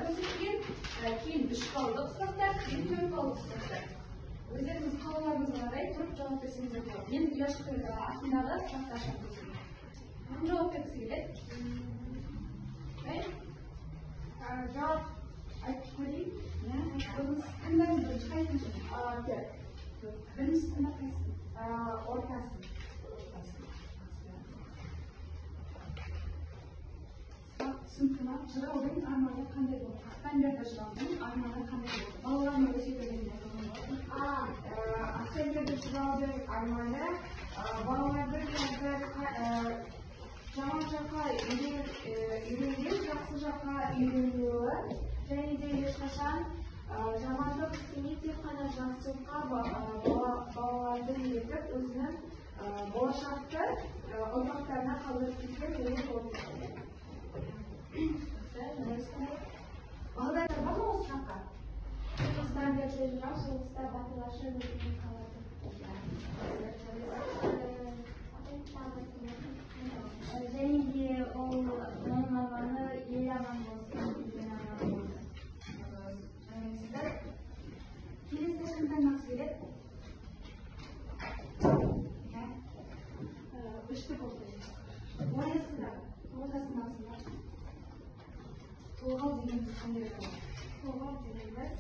көрсетілген, кейін 3 баллдық сұрақтар, кейін 4 баллдық сұрақтар. Өздеріңіз қалауларыңызға қарай тұрып жауап берсеңіздер болады. Мен ұяшықтың артындағы сұрақты ашамын. Кім жауап бергісі келеді? Жауап айтып көрейін. Иә, таңдаңыз, бірінші қайсысын? 4. Біріншісі таңдап қайсысын? Ортасын. Сұрақ түсінікті ма? Жыраудың арманы қандай болды? Ақтанберді жыраудың арманы қандай болды? Балаларына өсиет өлеңінде айтылған болатын. Ақтанберді жыраудың арманы балалардың қазір жаман жаққа үйренген, жақсы жаққа үйренуі, және де ешқашан жамандық істемей, тек қана жақсылыққа балаларды үйретіп, өзінің болашақты ұрпақтарына қалдырып кеткен өлең болып табылады. Бағдар бар ма осы сұраққа? Ақтанберді жырау соғыста батырларша өлімнен қалады. Және де ол оның арманы ел аман болсын деген арман болды. Жарайсыздар. Келесі кім таңдағысы келеді? Иә. 3-ті болды. Ортасында, ортасындағысында. Толғау дегеніміз қандай толғау? Толғау дегеніміз,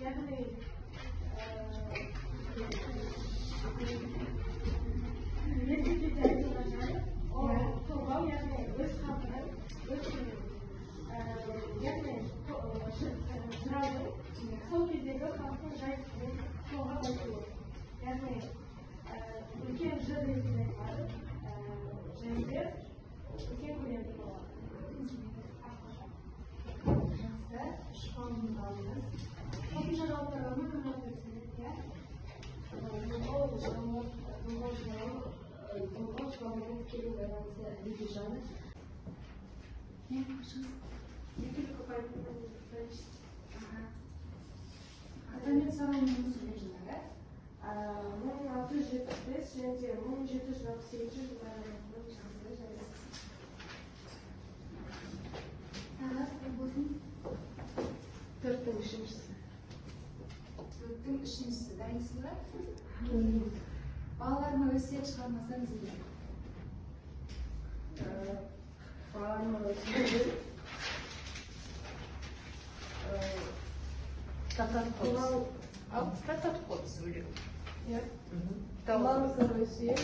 яғни ертегіде айтылған жай, ол толғау, яғни өз халқының, өз, яғни жыраудың сол кездегі халықтың жай күйін толғап айтуы. Яғни үлкен жыр ретінде айтылады, және де үлкен көлемді болады. Жақсы, 3 баллды алдыңыз. Қосымша жауаптар бар ма? Кім жауап бергісі келеді? Иә? Толғау жыраулармен тікелей байланысы әдеби жанр. Не, қошыңыз. Екілік ұпайдың біріншісі. Ақтанберді жырауының өмір сүрген жылдары? 1675 және де 1768 жылдары. Жақсы, жарайсыз. Тағы кім болсын? 4-тің 3-шісі. 4-тің 3-шісі. Дайынсыз ба? Балаларыма өсиет шығармасаң зиян. Балаларыма өсиет. Кітаптан қойыңыз. Ал, кітаптан қойыңыз өлең. Иә. Қылмаңыздар өсиет.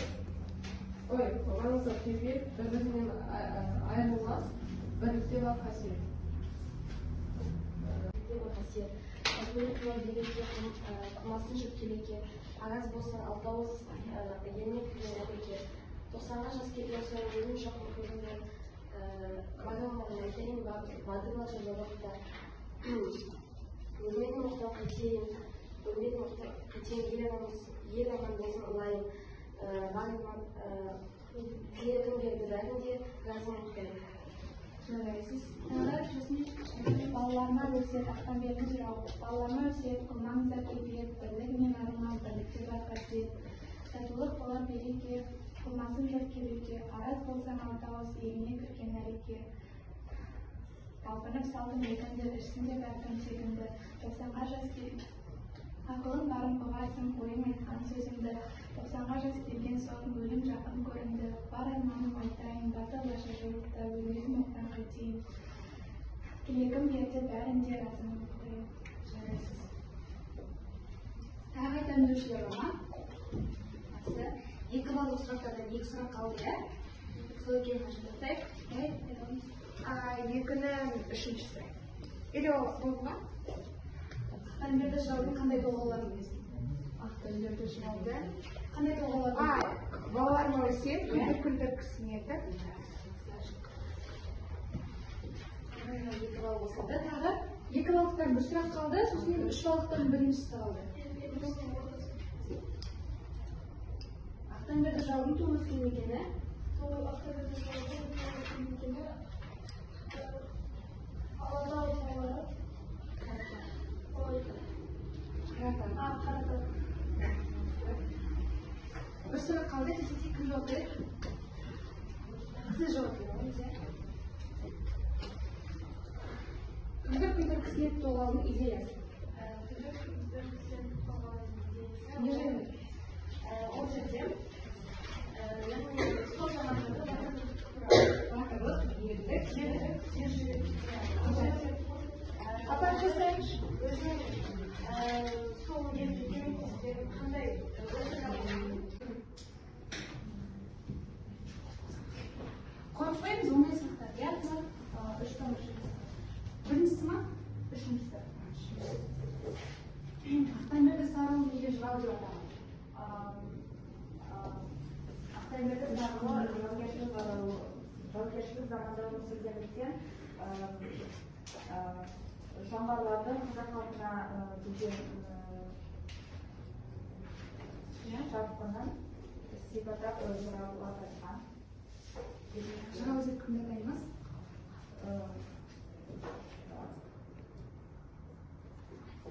Ой, қылмаңыздар қибет, бір-бірінен айырылмас, бірлікте бар қасиет. Бірлікте бар қасиет. Татулық қылар береке, қылмасын жұрт келеке. Араз болсын алты ауыз, еліне кірген әбеке. 90-ға жас келген соң өлім жақын көрінді. Бар арманым айтайын, батырларша жабақта. Өлмедім оқтан қайтейін, өлмедім оқтан қайтейін, ел аман болсын, ел аман болсын ылайым. Бар арман, тілегім берді бәрін де, разымын Құдайым. Жарайсыз. Тағы Жасмин, балаларыма өсиет, Ақтанберді жырау. Балаларыма өсиет, қылмаңыздар кепиет, бірлігінен арылмас, бірлікте бар қасиет. Татулық болар береке, қылмасын жұрт келеке, араз болсаң алты ауыз, еліне кірген әреке. Талпынып салдым егінді, ішсін деп әркім тегінді. 90-ға жас кел, ақылым барым ұғарсың, ойым айтқан сөзімді. 90-ға жас келген соң өлім жақын көрінді. Бар арманым айтайын, батырларша жорықта, өлмедім оқтан қайтейін. Тілегім берді бәрін де, разымын Құдайым. Жарайсыз. Тағы айтамын деушілер бар ма? Жақсы. 2 баллдық сұрақтардан 2 сұрақ қалды, иә? Сол екеуін жинақтайық. 2-нің 3-шісі. Или ол болды ма? Ақтанберді жыраудың қандай толғауларын білесің? Ақтанберді жыраудың қандай толғауларын білесің? Балаларыма өсиет, күлдір-күлдір кісінетіп. 2 балл қосылды. Тағы 2 баллдықтан бір сұрақ қалды, сосын 3 баллдықтан біріншісі қалды. Ақтанберді жыраудың туып өскен мекені? Ақтанберді жыраудың туып өскен мекені Алатау таулары. Қаратау. Қаратау. Бір сұрақ қалды, десек кім жауап береді? Сіз жауап бере алыңыз, иә? Түркісіне толғауының идеясы. Не жайлы? Ол жерде, яғни сол замандағы Батырлық, ерлік, ерлік, ержүрек. Апарып жасайыншы. Өзінің сол елге көмектескен қандай осы заманның. Қорықпаймыз, оңай сұрақтар. Иә, қыздар? Үш том үшіншісі. Біріншісі ма? Үшіншісі. Ақтанберді Сарыұлы неге жырау деп аталады? Ақтанберді Сарыұлы жаугершілік заманда өмір сүргендіктен жоңғарлардың қазақ халқына деген шапқынын сипаттап жыраулап айтқан. Жырау деп кімді атаймыз?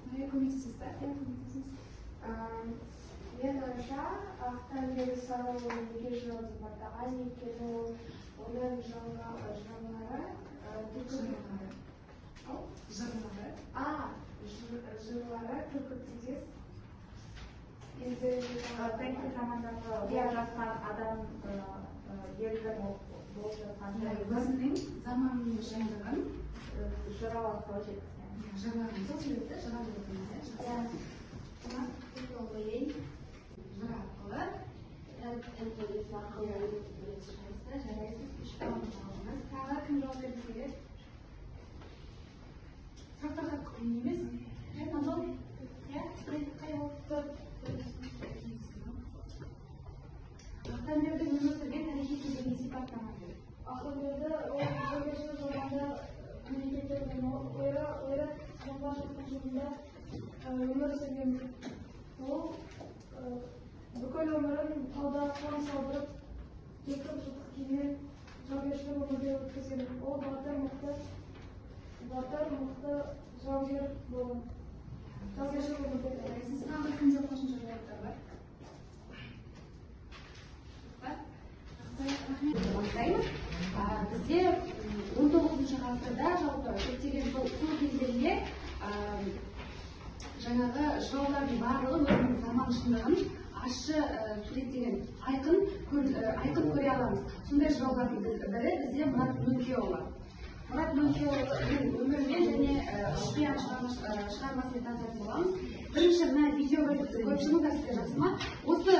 Мария, көмектесесіз ба? Иә, көмектесіңіз. Мен ойымша, Ақтанберді Сарыұлы неге жырау деп атаған, өйткені ол оның жырлары түркі Жырлары. Жырлары. Жырлары түркі тілдес. Енді Тарихи замандағы болып жатқан адам елдің болып жатқан Өзінің заманының шындығын жырау арқылы жеткізген. Жырлаған. Сол себепті жырау деп атаймыз, иә? Жақсы. Жыр арқылы Тән арқылы білетін. Жарайсыз, 3 балл алдыңыз. Тағы кім жауап бергісі келеді? Сұрақтар қатты қиын емес. Иә, Мажол? Иә, қай ол? Ақтанберді өмір сүрген тарихи кезеңге сипаттама бер. Ақтанберді ол жаугершілік заманда мемлекеттердің ойрат жоңғар жұртында өмір сүрген. Ол бүкіл өмірін тауда қоныс аударып, жыртық жыртық киіммен жаугершілік өмірде өткізген. Ол батыр мықты жаугер болған. Жаугершілік өмірде. Жарайсыз. Тағы кімде қосымша жауаптар бар? Бар? Жақсы, рахмет. Бастаймыз. Бізде 19 ғасырда жалпы көптеген сол кездерде жаңағы жыраулардың барлығы өзінің заман шындығын ащы суреттеген айқын көре аламыз. Сондай жыраулардың бірі бізде Мұрат Мөңкеұлы. Мұрат Мөңкеұлының өмірімен және Үшқиян шығармасымен танысатын боламыз. Бірінші мына видеороликті көріп шығыңыздар, сіздер жақсы ма? Осы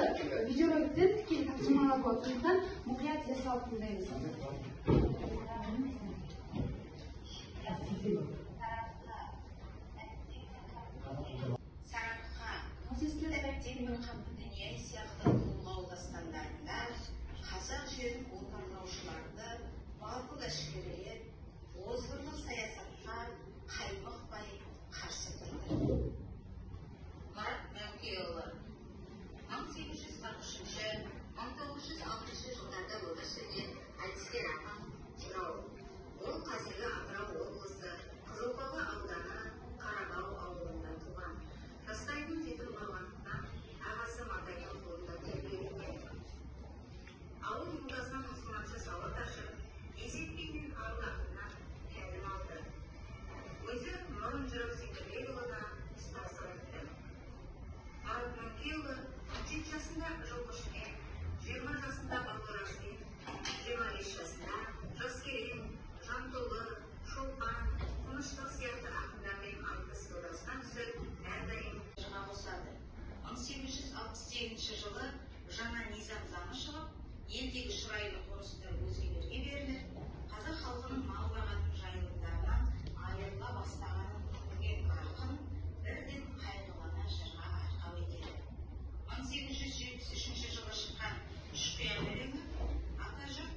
видеороликтен тікелей тапсырмалар болады, сондықтан мұқият зер салып тыңдаймыз. Сарыарқа, Тәтті дүние сияқты толғау дастандарында қазақ жерін отарлаушыларды батыл әшкерелеп, озбырлық саясатқа қаймықпай қарсы тұрды. Мұрат Мөңкеұлы 1843-1906 жылдарда өмір сүрген айтыскер ақын, жырау. Ол қазіргі Атырау облысы Қызылқоға ауданы Қарабау ауылында туған. Жастайынан жетім қалғандықтан ағасы Мадаян қолында тәрбиеленген. Ауыл молдасынан мұсылманша сауат ашып, Есетбек ауыл ақыннан тәлім алды. Өзі Мұрын жырау Сеңгірбекұлына ұстаздық етті. Мұрат Мөңкеұлы 17 жасында Жылқышымен, 20 жасында Балқорасымен, 25 жасында Жаскерен, Жантолы, Шолпан, Тыныштық сияқты ақындармен айтыс додасына түсіп, әрдайым жырға қосады. 1868 жылы жаңа низам заңы шығып, елдегі шұрайлы қоныстар өзгелерге беріліп, қазақ халқының мал бағатын жайылымдарынан айырыла бастағанын көрген ақын бірден қайғылана жырға арқау етеді. 1873 жылы шыққан Үшқиян өлеңі атажұрт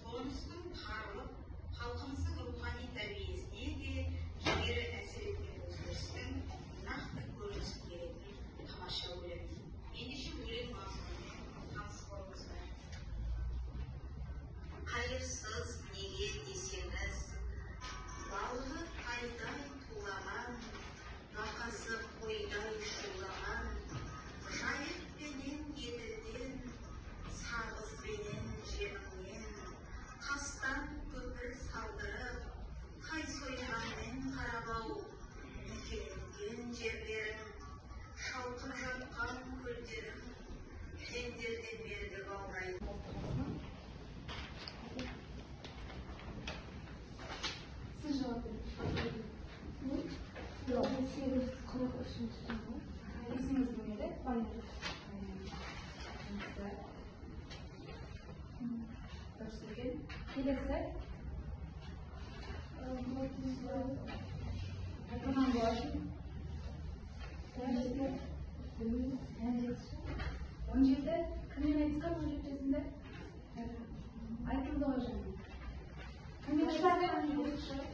қоныстың тарылып, халқымыздың рухани тәрбиесіне де кері әсер еткен өзгерістің нақты көрінісін беретін тамаша өлең. Ендеше өлең мазмұнымен таныс болыңыздар. Қайырсыз неге десеңіз, балығы тайдай тулаған, бақасы қойдай шулаған, жайықпенен Еділден, сарғызбенен Жеміңнен, тастан көпір салдырып, тай сойғанмен Қарабау, Дұрыс екен. Келесі. Айтылған болатын. 17. Кіммен айтысқан 17 жасында? Айтылды ғой жаңа. Кіммен айтысқан?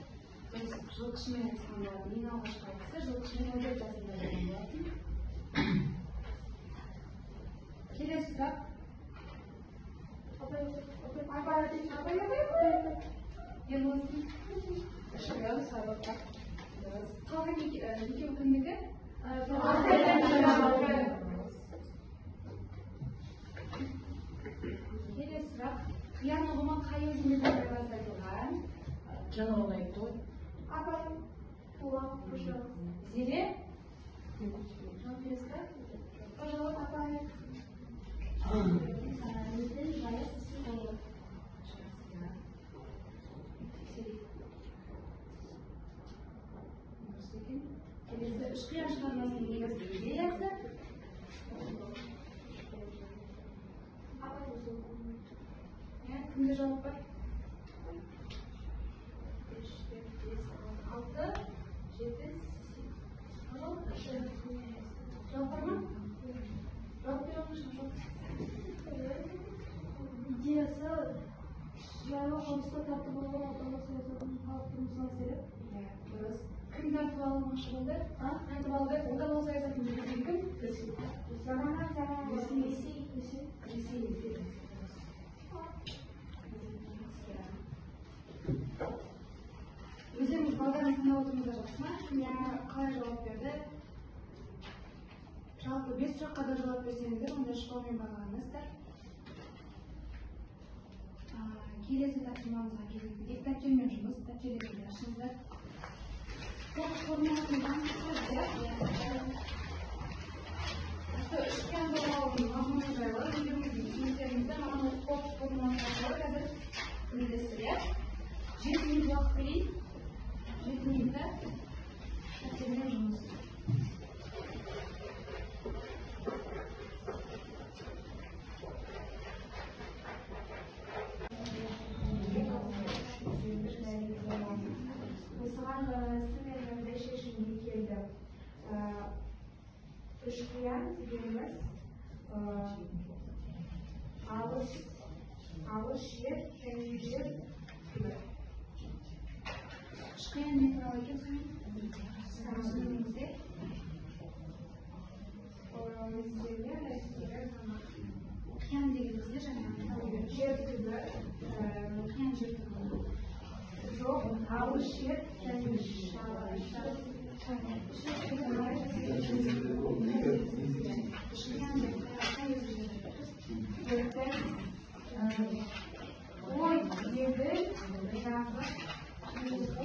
Дұрыс, жылқышымен айтысқан болатын. Ең алғашқы айтысы жылқышымен 14 жасында болған болатын. Келесі сұрақ. Ерболсын. Үшқиян Сарыарқа. Дұрыс. Қалған екеуі кімдікі? Келесі сұрақ. Қиян ұғымы қай өзенде байланысты айтылған? Жаңа оны айтты ғой. Апай, туған, пожалуйста. Зере? Жауап бересіз бе? Пожалуйста, апай. Еділ, Жайық, сосын Қоңыр. Жақсы. Тексерейік. Дұрыс екен. Келесі Үшқиян шығармасының негізгі идеясы. Иә, кімде жауап бар? 3, 4, 5, 6, 7, 8. Жауап бар ма? Жауап бере алмайсың, жоқ. Идеясы жайлы қонысты тартып алған отарлық саясатын халық тұрмысына әсері. Иә, дұрыс. Кім тартып алмақшы болды? Тартып алды. Отарлық саясатын жүргізген кім? Ресей. Ресей. Ресей империясы. Өздеріңіз балдарыңыз тыңдап отырыңыздар, жақсы ма? Кім қалай жауап берді? Жалпы 5 сұраққа да жауап берсеңіздер, онда 3 балмен бағаланасыздар. Келесі тапсырмамызға кезек дәптермен жұмыс, дәптерлеріңізді ашыңыздар. Қоқыс формуласын таныстырып, осы Үшқиян толғауының мазмұны жайлы өздеріңіздің түсініктеріңізді маған осы қоқыс формуласы арқылы қазір білдіресіздер, иә? 7 минут уақыт берейін. 7 минутта дәптермен жұмыс. Осыған байланысты мен мынандай шешімге келдім. Үшқиян дегеніміз алыс жер және жер түбі. Үшқиян не туралы екен сонымен? Сіздің түсінігіңізде? Өзендер, әскері заман. Қиян дегеніміз не жаңа? Жер түбі. Қиян жер түбі. Жоқ, алыс жер және Үшқиян деп қай өзендер? Ой, Еділ, Жазық,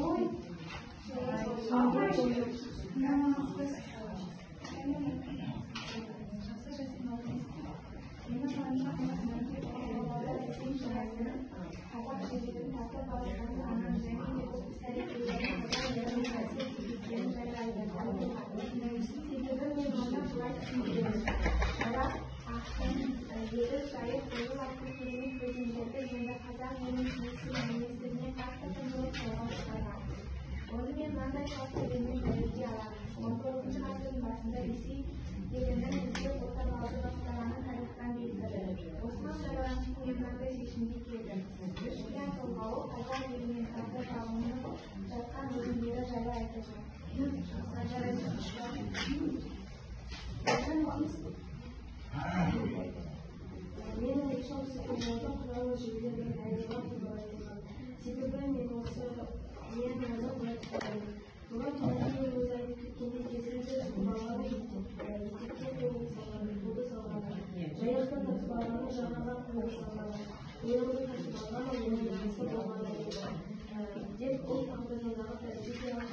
Ой, Жақсы, Жасмин, молодец. Менің ойымша, Мұрат Мөңке Ресей империясының қазақ жерлерін тартып алғанын және де бұл іс-әрекеттерінің қазақ еліне әсер тигізгенін жайлайды. Себебі мен оны былай түсіндіремін. Бірақ ақын Еділ, Жайық, Ойыл атты керемет өзендерді енді қазақ елінің тиесілі еместігіне қатты құндылық қорғау шығарған. Оны мен мынандай фактілермен дәлелдей аламын. 19 ғасырдың басында Ресей елінің бізді отарлауды бастағаны тарихтан белгілі. Осыған байланысты мен мынандай шешімге келдім. Үшқиян толғауы қазақ елінен тартып алынып жатқан өзендері жайлы айтылған. Менің ойымша, осы толғауда құралы жерлердің айырылған туралы айтылған. Себебі мен оны былай түсіндіремін. Мұрат Мөңкенің өзі айтып кеткендей, кезінде баланы етекке қолды салғаны, жайықтан тартып алғаны, жағаға қолды салғаны, ойылды тартып алғаны, оның ағасы болғаны еді деп ол тағдырындағы трагедиялық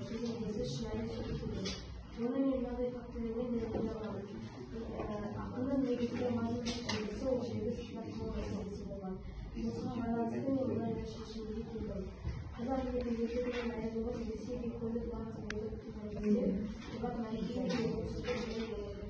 кезеңдесі шынайы суреттеген. Оны мен мынадай фактілермен дәлелдей аламын. Ақынның негізгі мазмұн желісі ол жерді тартып алу мәселесі болған. Осыған байланысты мен мынандай шешімге келдім. Қазақ елінің ежелгі айырылып Ресейге көніп нағыз болып туған кезде, Мұрат Мөңкенің 31 жылы болады.